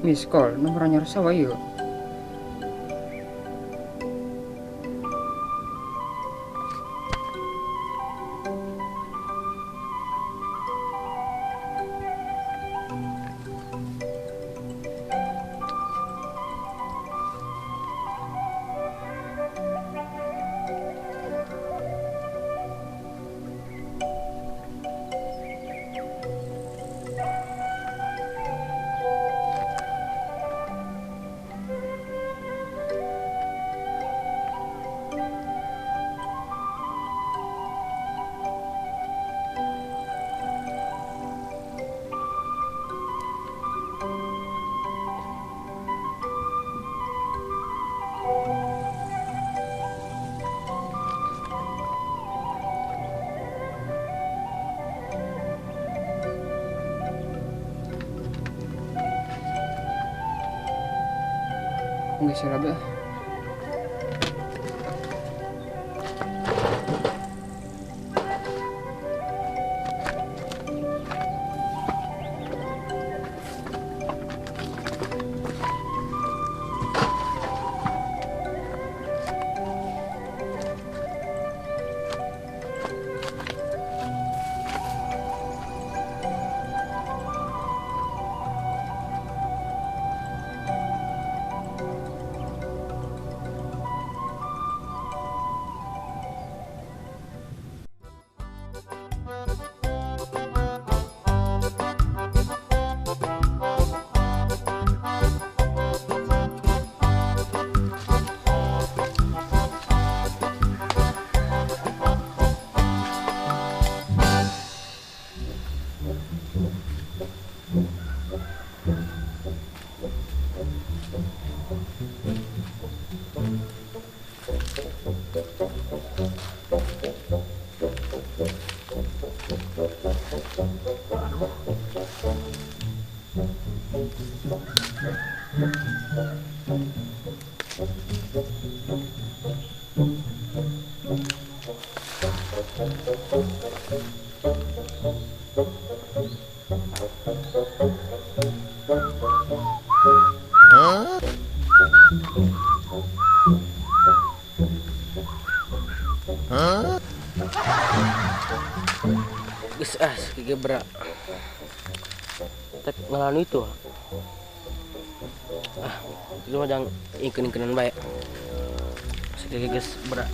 Miss call nomor anyar saha ieu? Geus lah. Geus ah gebra. Tek ngalanu itu. Ah, itu mah jangan ingkeun-ingkeunan bae. Segege geus bra.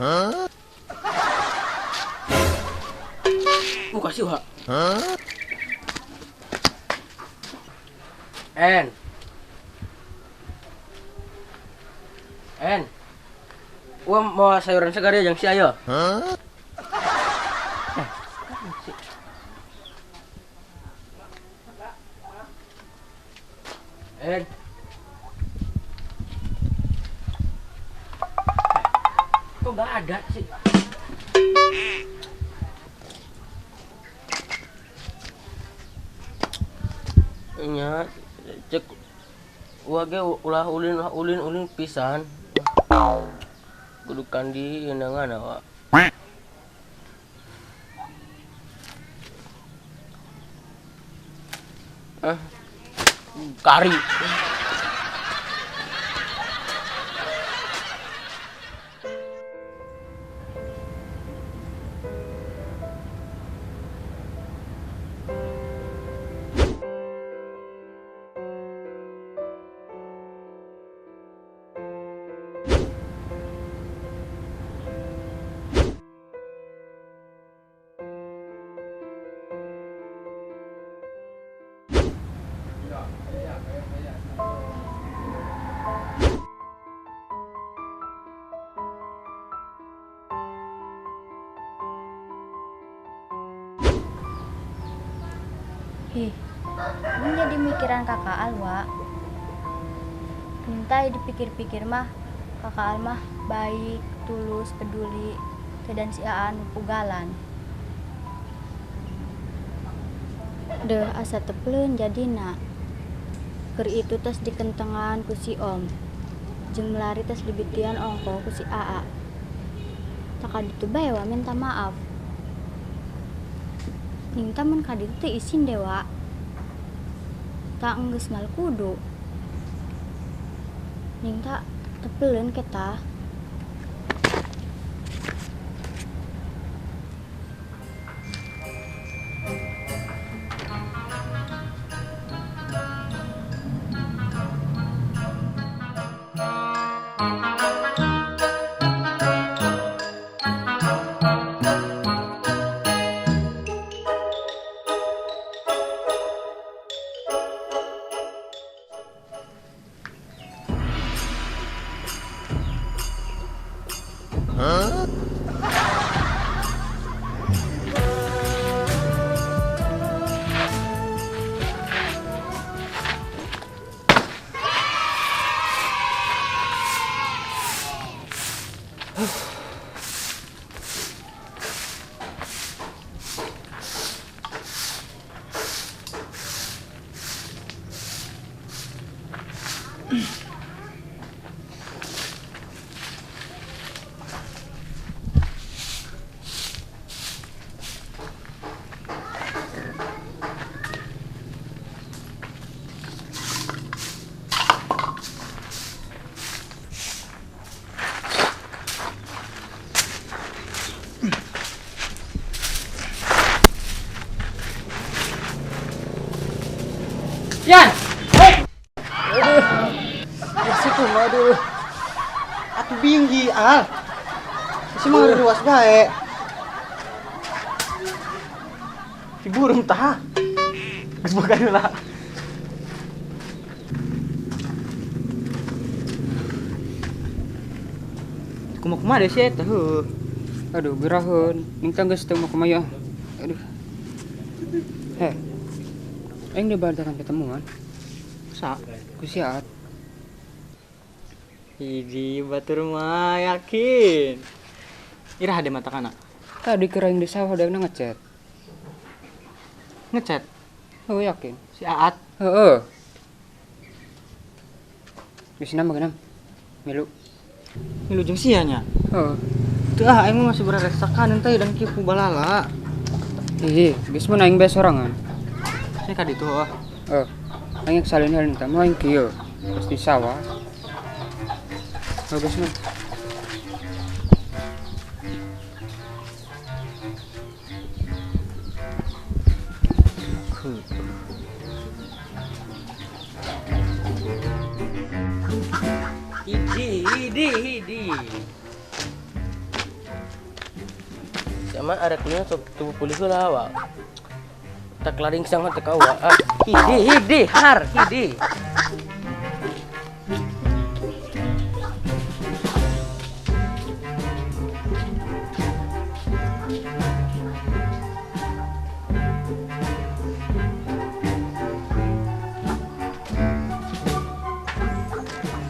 Huh? Kasih, Wak. Huh? En. En. Gua mau sayuran segar ya, jang si ayo. Huh? En. Kok nggak ada sih? Nya, cek wage ulah ulin pisan. Kudu kandi undangan awak. Ah, kari. Ih, ini jadi mikiran kakak Al, Wak. Minta dipikir-pikir mah, kakak Al mah baik, tulus peduli teh dan si Aa nu pugalan. Deuh asa tepleun jadina. Keur itu tos dikentengan ku si Om. Jeung melari tos dibitian ongko ku si Aa. Tak kaditu bae wa minta maaf. Ningta mun kaditu teh isin dewa. Tak enggeus mal kudu. Ningta tepeleun kita. Yan! Hei! Aduh. Situ mah aduh. Atuh binggi al. Si mah ruas bae. Si burung tah. Geus boga heula. Kumaha-kumaha deh sih eta heuh. Aduh, geraheun. Ningta geus teu mau kumaha. Aduh. Heh. Aing dibardakan ketemuan. Sa, ku si Aat. Hiji batur mah yakin. Iraha de mata kana. Tadi kira aing di sawah da ngechat. Ngechat? Heuh yakin. Si Aat. Heeh. Geus nama geunam. Milu. Milu jeung sia nya. Heeh. Teu ah aing mah masih bereresakan teh dan kieu ku balala. Ih, geus mun aing bae sorangan. Saya ka ditu heuh. Heeh. Aing salin halin tah moal aing kieu. Pas di sawah. Bagus mah. Hiji, hidi, hidi. Sama arek nya sok tubuh pulih heula wa. Tak laring sangat teu kawa. Ah, hidi, hidi, har, hidi.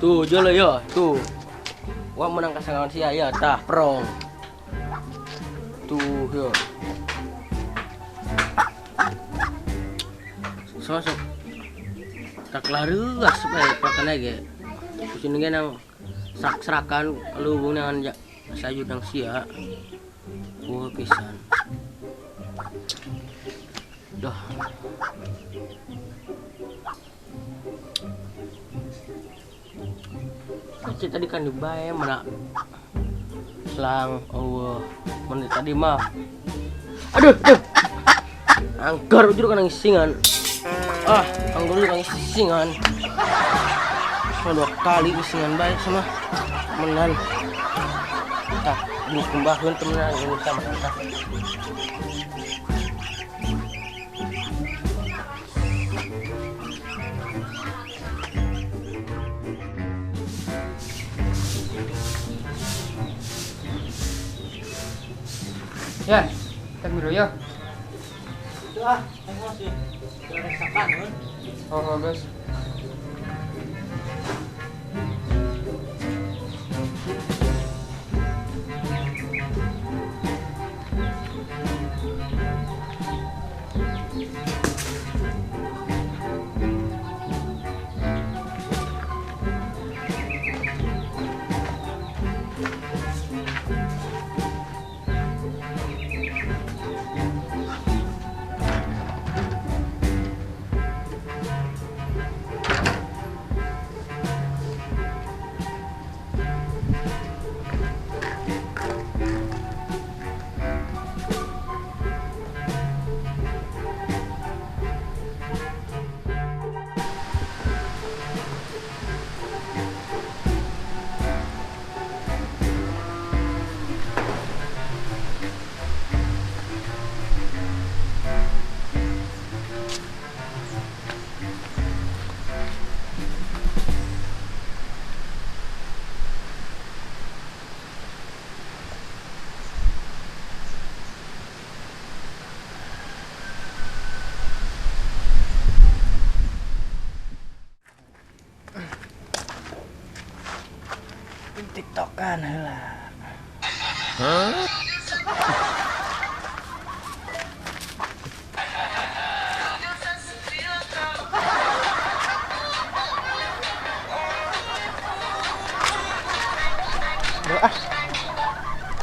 Tuh, jolo yo, tuh. Wah menang kasangan sia ya, tah prong. Tuh yo. Sosok tak laruas bae pakana ge. Kucing ge nang serak-serakan kalubung nangan ja sayur nang sia. Wah pisan. Dah. Kecil tadi kan dibae mana selang Allah menit tadi mah aduh aduh anggar ujur kan ngisingan ah anggar ujur kan ngisingan sama dua kali ngisingan bae sama menan tak ini kumbahun temenan ini sama kita. Ya, tak milu ya. Itu ah, aku masih beresakan, kan? Oh, guys. Tungguan heula. Hah? Ah.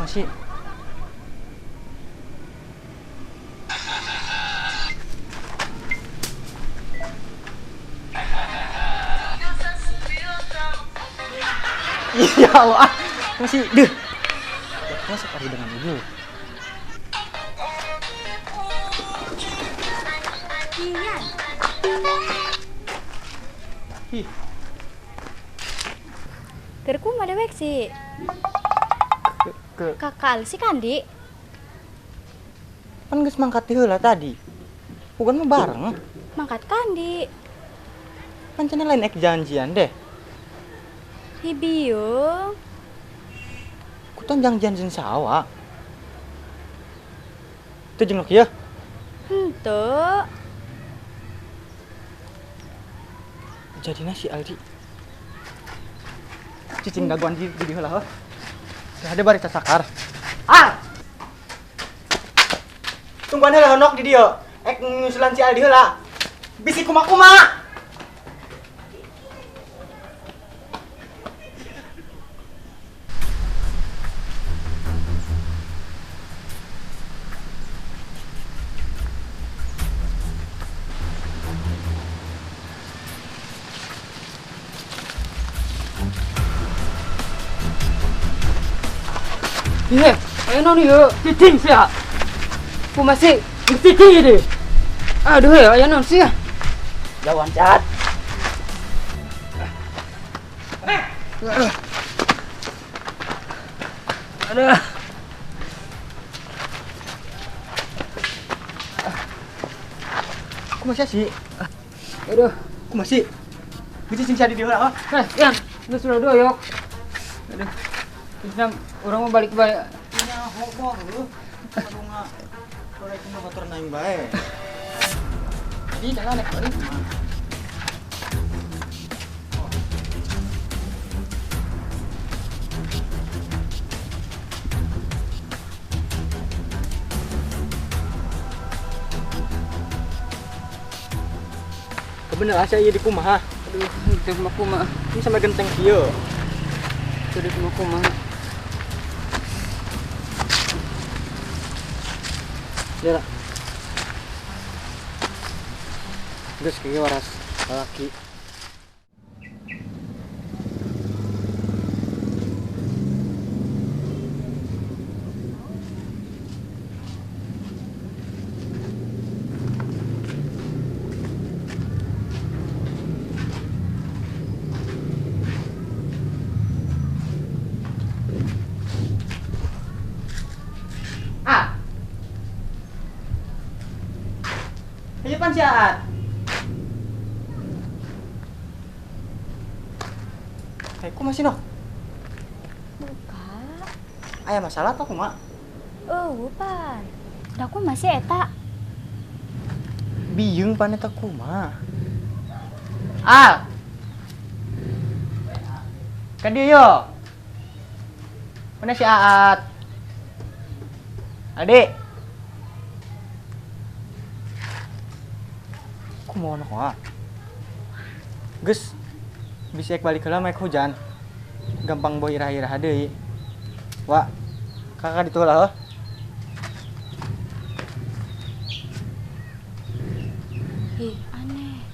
Masih. Ya Allah, ah, masih deh. Masuk hari dengan ibu. Ih. Keur kumaha dewek sih? Ke kakak si Kandi. Pan geus mangkat ti heula tadi. Bukan mah bareng. Mangkat Kandi. Pan cenah lain ek janjian deh. Hi biung. Kutan janjian jeung sawa. Teu jeung kieu. Henteu. Jadina si Aldi. Cicing daguan di heula heuh. Ada bari sasakar. Ah. Tungguan heula honok di dieu. Ek nyusulan si Aldi heula. Bisi kuma-kuma. Iya, ayo naon ieu? Cicing sia. Kumaha sih? Cicing ieu. Aduh ya, aya naon sia? Jauhan cat. Aduh. Kumaha sih? Aduh, kumaha sih? Cicing sia di dieu heula. Eh, Yan, geus sudah doyok. Aduh. Terus orang mau balik bae. Nya hobo heuh. Kadunga. Sore kumaha motor naing bae. Jadi jalan naik balik. Kebener asa ieu di kumaha? Aduh, teu kumaha. Ini sampai genteng kieu. Teu di kumaha. Ya. Geus kieu waras lalaki. Ah. Ayo pan siat. Hey, ku masih noh? Buka. Aya masalah atau kumaha? Oh, pan. Da ku masih eta. Bieung pan eta kumaha? Ah. Ka dieu yo. Mana si Aat? Adik. Kumaha noh ah? Geus bisa ek balik heula mah ek hujan. Gampang boy irah-irah deui. Wa, kakak ditu heula heuh. Ih, aneh.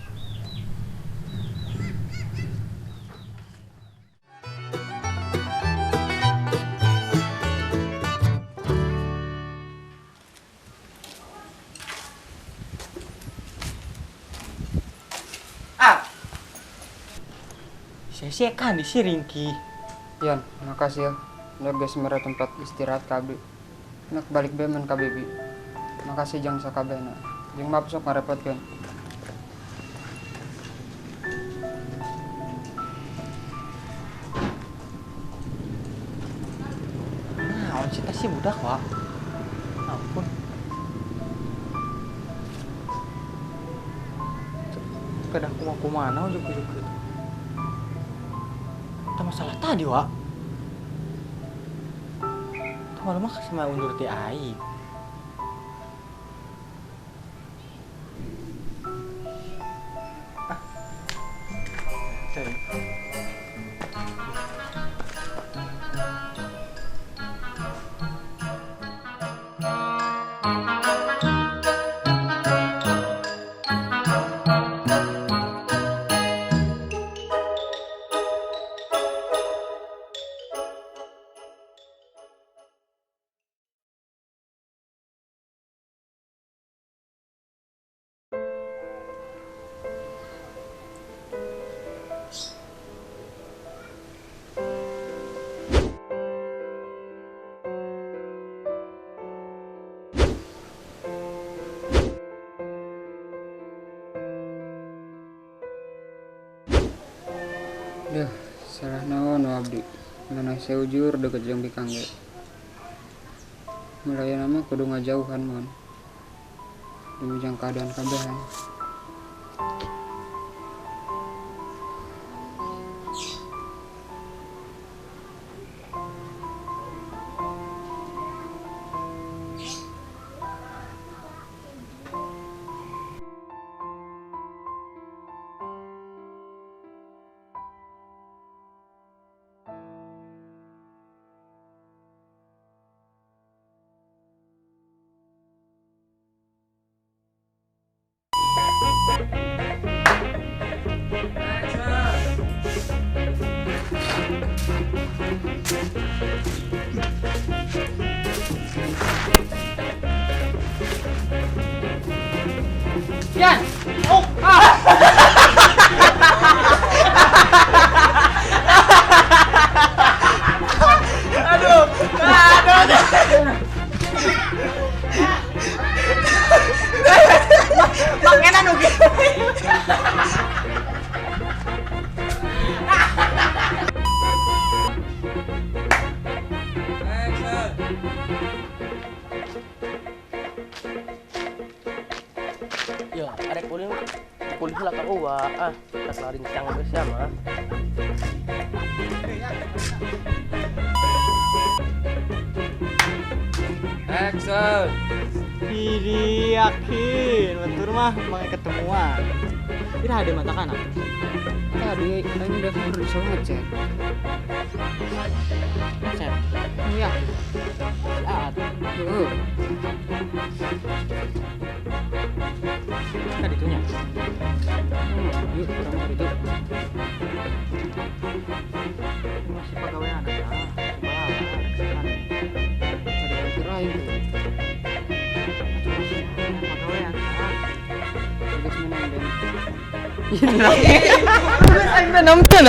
Ah. Saya kan di si Ringki. Yan, makasih ya. Udah geus mere tempat istirahat kabeh. Nak balik bae mun ka Bibi. Makasih jang sakabehna. Jeung maaf sok ngarepotkeun. Naon sih teh si budak, Wak? Ampun. Kedah kumaha-kumaha ujug-ujug kitu. Eta masalah tadi, Wak. Malu mah sama undur ti aing. Ah. Teh. Duh, salah naon abdi. Mana seujur deket jeung bikang ge. Mulai nama kudu ngajauhan mon. Demi jang keadaan kabehan. Yan! Oh! Ah! Aduh! Aduh! Mangenan ugi. Ya, arek ulin kuliah lah ka uwa. Ah, tak larincang geus ya mah. Action. Diri yakin, batur mah make ketemuan. Ira ada mata kana. Tadi aing udah kudu bisa ngechat. Ngechat. Iya. Si Aat. Heeh. Kan itunya. Yuk, urang mah itu. Masih pagawean ya. Ada batur aing tuh. Masih pagawean. Geus menang den. Geus aing teh nonton.